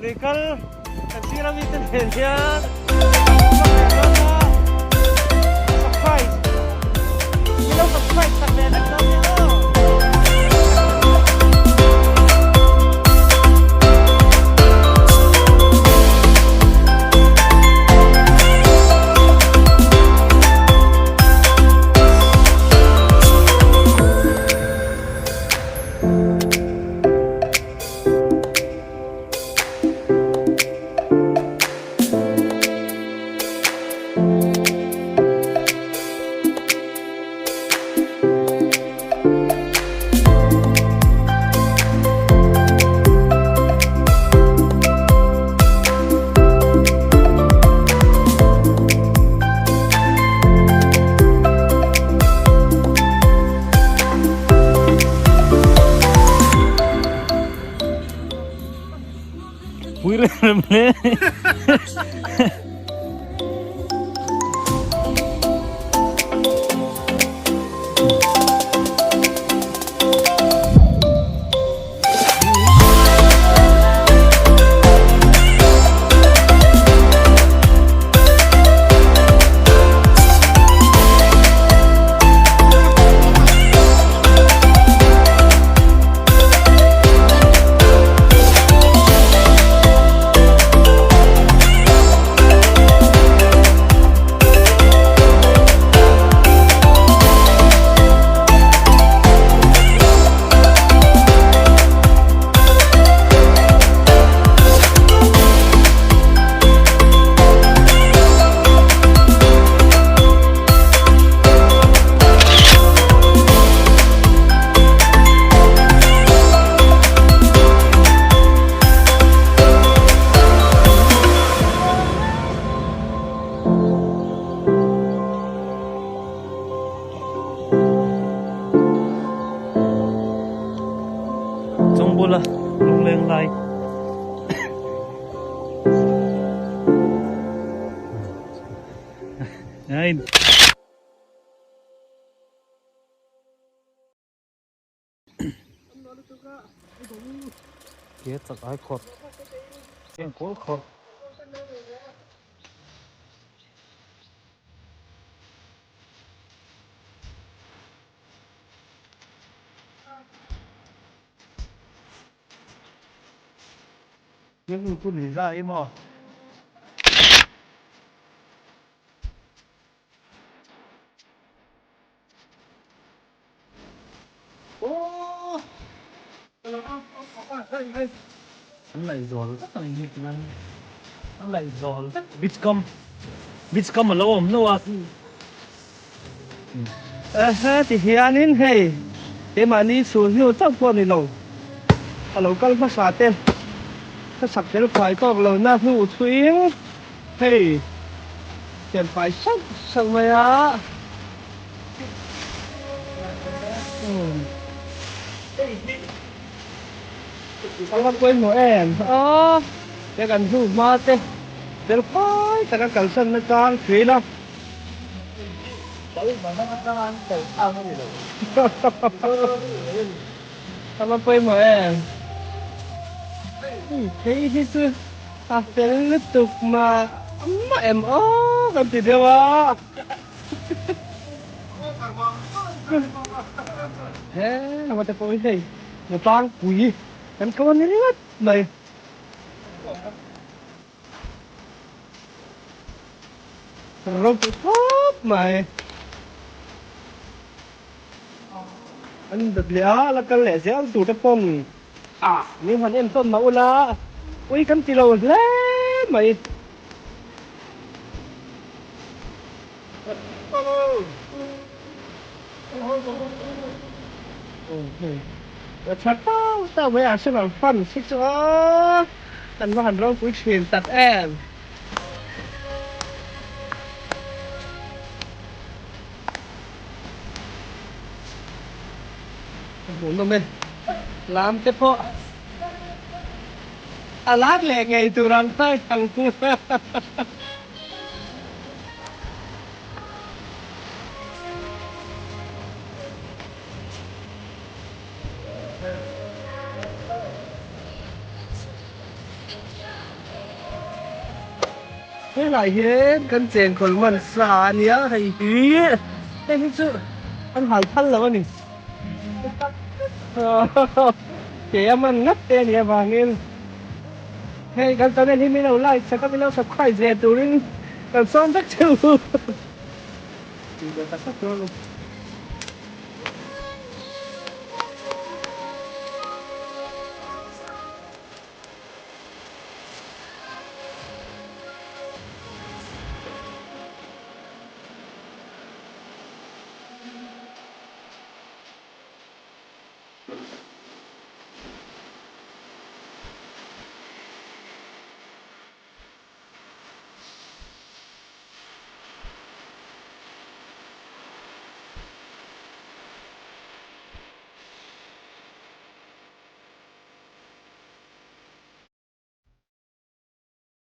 Lui kal kan sir ami te nen hian kan vlog leh dawn a, surprise min lo surprise tak ve vek dawn nia aw. Pui rem rem hle. Chawngbula lungleng lai Ke chak ai khawt eng kawl khawt. An laihzawl vek ang hi chuan an laihzawl vek beach kam beach kam a lo awm lo a. Ehe ti hianin hei keimahni chhun hnu chauh pawh ni lo a lo kal hmasa te ka sak fel fai tawk lo na hnu chhuiin hei thian fai sauh sauh mai a. A va pawimawh em? Aw, he kan hnu hma te fel fai taka kalsan na chang thin a. A va pawimawh em? Hei hi chu a fel lutuk mah mah em aw kan ti deuh a. He lamah te pawh hi hei tlangpui kan ko a ni ringawt mai. Ropui khawp mai. An dat leh a, la kal leh zel tur te pawn a min han en tawn mah ula ui kan ti lo hle mai. Tha tau tau mai Arsenal fans hi chu aw kan va han ropui thin tak em. Ka hmuh nawm e lam te pawh a lar leh ngei tur ang khai ang. Helai hian kan chenkawl man sa a nia hei hi hei hi chu an hal phal lo a ni. Ke a man ngat te a nih avangin hei kan channel hi min lo like sak a min lo subscribe ve turin kan sawm vek che u.